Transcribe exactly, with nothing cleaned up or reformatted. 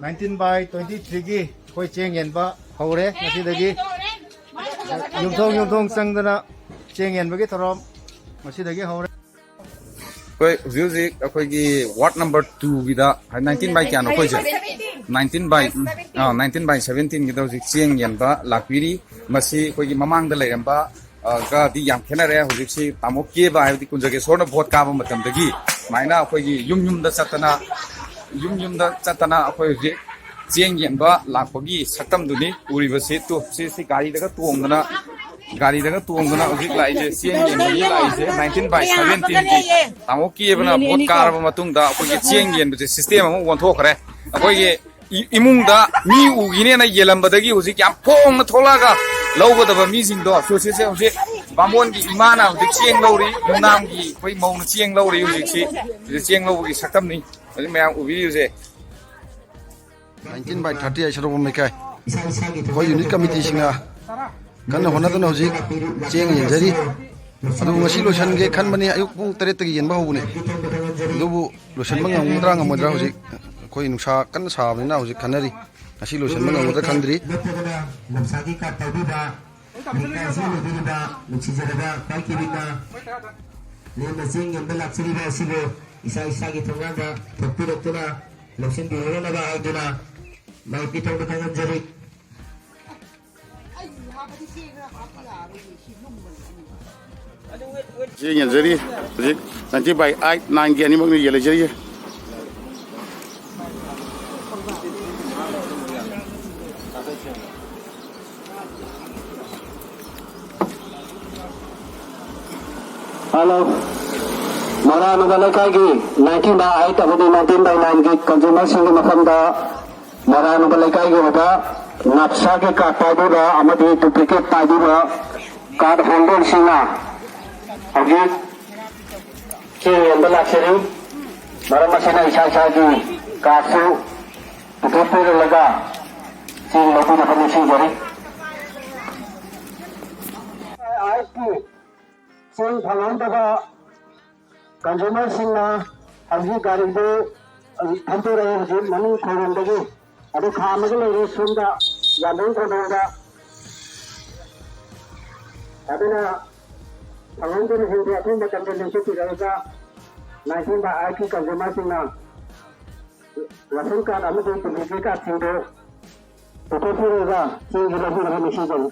Nineteen by twenty three ꯒꯤ ꯑꯩꯈꯣꯏ ꯆꯦꯡ ꯌꯦꯟꯕ ꯍꯧꯔꯦ ꯉꯁꯤꯗꯒꯤ꯫ ꯌꯨꯝꯊꯣꯡ ꯌꯨꯝꯊꯣꯡ ꯆꯪꯗꯅ ꯆꯦꯡ ꯌꯦꯟꯕꯒꯤ ꯊꯧꯔꯝ ꯉꯁꯤꯗꯒꯤ ꯍꯧꯔꯦ꯫ ꯑꯩꯈꯣꯏ ꯍꯧꯖꯤꯛ ꯍꯧꯖꯤꯛ ꯑꯩꯈꯣꯏꯒꯤ ward number two ꯒꯤꯗ, nineteen by ꯀꯌꯥꯅꯣ ꯑꯩꯈꯣꯏꯁꯦ? Nineteen by, ah, nineteen by seventeen ꯒꯤꯗ ꯍꯧꯖꯤꯛ ꯆꯦꯡ ꯌꯦꯟꯕ ꯂꯥꯛꯄꯤꯔꯤ꯫ ꯃꯁꯤ ꯑꯩꯈꯣꯏꯒꯤ ꯃꯃꯥꯡꯗ ꯂꯩꯔꯝꯕ, ꯑ, ꯒꯗꯤ ꯌꯥꯝ ꯈꯦꯠꯅꯔꯦ꯫ ꯍꯧꯖꯤꯛꯁꯤ ꯇꯥꯃꯣ ꯀꯦꯕ ꯍꯥꯏꯕꯗꯤ ꯀꯨꯟꯖꯒꯦꯁꯣꯔꯅ ꯚꯣꯠ ꯀꯥꯕ ꯃꯇꯝꯗꯒꯤ ꯁꯨꯃꯥꯏꯅ ꯑꯩꯈꯣꯏꯒꯤ ꯌꯨꯝ ꯌꯨꯝꯗ ꯆꯠꯇꯅ, ꯌꯨꯝ ꯌꯨꯝꯗ ꯆꯠꯇꯅ ꯑꯩꯈꯣꯏ ꯍꯧꯖꯤꯛ ꯆꯦꯡ ꯌꯦꯟꯕ ꯂꯥꯛꯄꯒꯤ ꯁꯛꯇꯝꯗꯨꯅꯤ ꯎꯔꯤꯕꯁꯤ꯫ ꯇꯨ, ꯁꯤ, ꯁꯤ ꯒꯥꯔꯤꯗꯒ ꯇꯣꯡꯗꯅ, ꯒꯥꯔꯤꯗꯒ ꯇꯣꯡꯗꯅ ꯍꯧꯖꯤꯛ ꯂꯥꯛꯏꯁꯦ, ꯆꯦꯡ ꯌꯦꯟꯕꯒꯤ ꯂꯥꯛꯏꯁꯦ, nineteen by seventeen ꯒꯤ꯫ ꯇꯥꯃꯣ ꯀꯦꯕꯅ ꯚꯣꯠ ꯀꯥꯔꯕ ꯃꯇꯨꯡꯗ ꯑꯩꯈꯣꯏꯒꯤ ꯆꯦꯡ ꯌꯦꯟꯕꯁꯦ system ꯑꯃ ꯑꯣꯟꯊꯣꯛꯈ꯭ꯔꯦ꯫ ꯑꯩꯈꯣꯏꯒꯤ ꯏ-, ꯏꯃꯨꯡꯗ ꯃꯤ ꯎꯈꯤꯅꯦꯅ ꯌꯦꯜꯂꯝꯕꯗꯒꯤ ꯍꯧꯖꯤꯛ ꯌꯥꯝ ꯐꯣꯡꯅ ꯊꯣꯛꯂꯛꯑꯒ ꯂꯧꯒꯗꯕ ꯃꯤꯁꯤꯡꯗꯣ, ꯁꯣꯁꯤꯁꯦ ꯍꯧꯖꯤꯛ ꯕꯥꯃꯣꯟꯒꯤ ꯏꯃꯥꯅ ꯍꯧꯖꯤꯛ ꯆꯦꯡ ꯂꯧꯔꯤ, ꯌꯨꯝꯅꯥꯝꯒꯤ ꯑꯩꯈꯣꯏ ꯃꯧꯅ ꯆꯦꯡ ꯂꯧꯔꯤ꯫ ꯍꯧꯖꯤꯛꯁꯤ ꯍꯧꯖꯤꯛ ꯆꯦꯡ ꯂꯧꯕꯒꯤ ꯁꯛꯇꯝꯅꯤ ꯍꯧꯖꯤꯛ ꯃꯌꯥꯝ ꯎꯕꯤꯔꯤꯕꯁꯦ꯫ Nineteen by thirty ꯍꯥꯏ ꯁꯔꯨꯛ ꯂꯩꯀꯥꯏ ꯑꯩꯈꯣꯏ unit committeeꯁꯤꯡꯅ ꯀꯟꯅ ꯍꯣꯠꯅꯗꯨꯅ ꯍꯧꯖꯤꯛ ꯆꯦꯡ ꯌꯦꯟꯖꯔꯤ꯫ ꯑꯗꯨꯕꯨ ꯉꯁꯤ ꯂꯣꯏꯁꯤꯟꯒꯦ ꯈꯟꯕꯅꯤ, ꯑꯌꯨꯛ ꯄꯨꯡ ꯇꯔꯦꯠꯇꯒꯤ ꯌꯦꯟꯕ ꯍꯧꯕꯅꯤ꯫ ꯑꯗꯨꯕꯨ ꯂꯣꯏꯁꯤꯟꯕ ꯉꯝꯒꯗ꯭ꯔꯥ ꯉꯝꯃꯣꯏꯗ꯭ꯔꯥ ꯍꯧꯖꯤꯛ ꯑꯩꯈꯣꯏ ꯅꯨꯡꯁꯥ ꯀꯟꯅ ꯁꯥꯕꯅꯤꯅ ꯍꯧꯖꯤꯛ ꯈꯟꯅꯔꯤ꯫ ꯉꯁꯤ ꯂꯣꯏꯁꯤꯟꯕ ꯉꯝꯒꯗ꯭ꯔꯥ ꯈꯪꯗ꯭ꯔꯤ꯫ ꯅꯠꯇ꯭ꯔꯒꯅ ꯂꯝꯁꯥꯒꯤ ꯀꯥꯔꯗ ꯄꯥꯏꯕꯤꯕ, ꯂꯩꯀꯥꯏ ꯑꯁꯤꯒꯤ ꯂꯩꯕꯤꯔꯤꯕ ꯅꯨꯡꯁꯤꯖꯔꯕ ꯈ꯭ꯋꯥꯏ ꯀꯦꯕꯤꯅ ꯂꯦꯝꯅ ꯆꯦꯡ ꯌꯦꯟꯕ ꯂꯥꯛꯆꯔꯤꯕ ꯑꯁꯤꯕꯨ ꯏꯁꯥ ꯏꯁꯥꯒꯤ ꯊꯣꯡꯒꯥꯟꯗ ꯊꯣꯛꯄꯤꯔꯛꯇꯨꯅ ꯂꯧꯁꯤꯟꯕꯤꯍꯧꯅꯅꯕ ꯍꯥꯏꯗꯨꯅ ꯃꯥꯏ ꯄꯤꯊꯣꯛꯄ ꯈꯪꯍꯟꯖꯔꯤ꯫ ꯆꯦꯡ ꯌꯦꯟꯖꯔꯤ꯫ ꯍꯧꯖꯤꯛ nineteen by eight, nineꯒꯤ ꯑꯅꯤꯃꯛꯅ ꯌꯦꯜꯂꯖꯔꯤ꯫ Hello, ꯃꯣꯏꯔꯥꯡ ꯅꯝꯕꯣꯜ ꯂꯩꯀꯥꯏꯒꯤ nineteen by eight ꯑꯃꯗꯤ nineteen by nineꯒꯤ consumerꯁꯤꯡꯒꯤ ꯃꯐꯝꯗ ꯃꯣꯏꯔꯥꯡ ꯅꯝꯕꯣꯜ ꯂꯩꯀꯥꯏꯒꯤ ꯑꯣꯏꯕ ꯅꯞꯁꯥꯒꯤ ꯀꯥꯔꯗ ꯄꯥꯏꯕꯤꯕ ꯑꯃꯗꯤ duplicate ꯄꯥꯏꯕꯤꯕ card holderꯁꯤꯡꯅ ꯍꯧꯖꯤꯛ ꯆꯦꯡ ꯌꯦꯟꯕ ꯂꯥꯛꯆꯔꯤ꯫ ꯃꯔꯝ ꯑꯁꯤꯅ ꯏꯁꯥ ꯏꯁꯥꯒꯤ cardꯁꯨ ꯄꯨꯊꯣꯛꯄꯤꯔꯛꯂꯒ ꯆꯦꯡ ꯂꯧꯕꯤꯅꯕ ꯅꯤꯡꯁꯤꯡꯖꯔꯤ꯫ ꯑꯥꯏꯁꯀꯤ ꯆꯦꯡ ꯐꯪꯍꯧꯗꯕ consumerꯁꯤꯡꯅ ꯍꯧꯖꯤꯛ ꯒꯥꯔꯤꯗꯨ ꯐꯝꯗꯣꯔꯛꯑꯦ ꯍꯧꯖꯤꯛ ꯃꯅꯤꯡ ꯈꯣꯡꯂꯣꯝꯗꯒꯤ꯫ ꯑꯗꯨ ꯈꯥꯝꯃꯒ ꯂꯩꯔꯦ ꯁꯣꯝꯗ ꯌꯥꯝꯕꯨꯡ ꯈꯣꯡꯂꯣꯝꯗ꯫ ꯑꯗꯨꯅ ꯈꯪꯍꯧꯗꯅꯁꯤꯡꯗꯤ ꯑꯊꯨꯕ ꯃꯇꯝꯗ ꯂꯦꯡꯊꯣꯛꯄꯤꯔꯛꯑꯒ nineteen by eight ꯀꯤ consumerꯁꯤꯡꯅ ration card ꯑꯃꯗꯤ duplicate cardꯁꯤꯡꯗꯨ ꯄꯨꯊꯣꯛꯄꯤꯔꯒ ꯆꯦꯡꯁꯤ ꯂꯧꯕꯤꯅꯕ ꯅꯤꯡꯁꯤꯡꯖꯔꯤ꯫